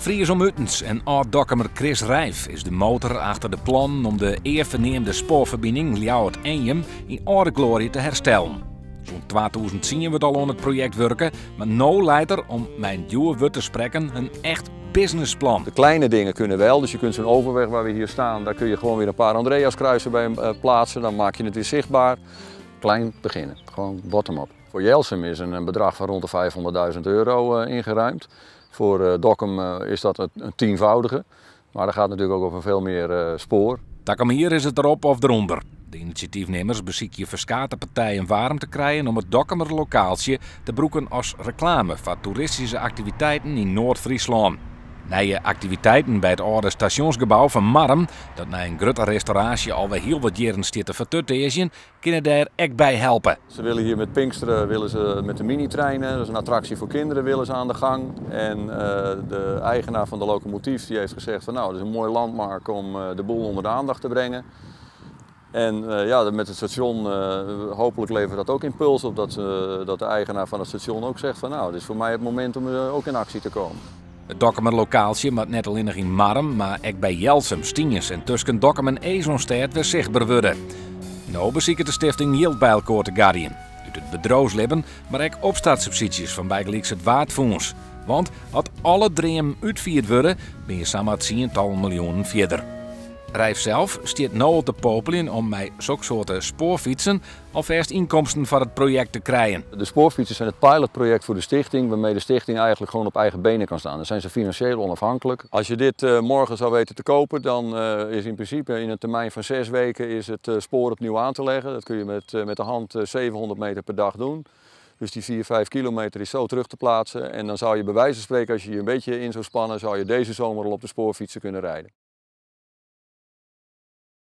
Fries om utens en âld-Dokkumer Chris Rijff is de motor achter de plannen om de ea ferneamde spoarferbining Ljouwert-Eanjum yn âlde gloarje te herstellen. Sûnt 2010 wurdt al oan it projekt wurke, mar no leit der, om mei in djoer wurd te sprekken, in echt businessplan. De kleine dingen kunnen wel, dus je kunt zo'n overweg waar we hier staan, daar kun je gewoon weer een paar Andreaskruisen bij plaatsen, dan maak je het weer zichtbaar. Klein beginnen, gewoon bottom-up. Voor Jelsum is een bedrag van rond de €500.000 ingeruimd. Voor Dokkum is dat een tienvoudige, maar dat gaat natuurlijk ook over veel meer spoor. Takom jier is it derop of derûnder. De inisjatyfnimmers besykje ferskate partijen waarm te krijen om it Dokkumer lokaaltsje te brûken as reklame foar toeristyske aktiviteiten yn Noard-Fryslân. Nije aktiviteiten by it âlde stasjonsgebou fan Marrum, dat nei in grutte restauraasje alwer hiel wat jierren stiet te fertutearzjen, kinne dêr ek by helpe. Ze willen hier met Pinksteren, willen ze met de mini-treinen, dat is een attractie voor kinderen, willen ze aan de gang. En de eigenaar van de locomotief die heeft gezegd van nou, dat is een mooi landmark om de boel onder de aandacht te brengen. En ja, met het station, hopelijk levert dat ook impuls op dat de eigenaar van het station ook zegt van nou, dit is voor mij het moment om ook in actie te komen. It Dokkumer lokaaltsje moat net allinnich yn Marrum, mar ek by Jelsum, Stiens en tusken Dokkum en Esonstêd wer sichtber wurde. No besiket de stifting jild by elkoar te garjen. Ut it bedriuwslibben, mar ek opstartsubsydzjes fan bygelyks it Waadfûns. Want as alle dreamen útfierd wurde, binne je samar tsientallen miljoenen fierder. Rijff sels stiet no al te popeljen om mei soksoarte spoarfytsen alfêst ynkomsten foar it projekt te krijen. De spoorfietsen zijn het pilotproject voor de stichting, waarmee de stichting eigenlijk gewoon op eigen benen kan staan. Dan zijn ze financieel onafhankelijk. Als je dit morgen zou weten te kopen, dan is in principe in een termijn van 6 weken is het spoor opnieuw aan te leggen. Dat kun je met de hand 700 meter per dag doen. Dus die 4, 5 kilometer is zo terug te plaatsen. En dan zou je bij wijze van spreken, als je je een beetje in zou spannen, zou je deze zomer al op de spoorfietsen kunnen rijden.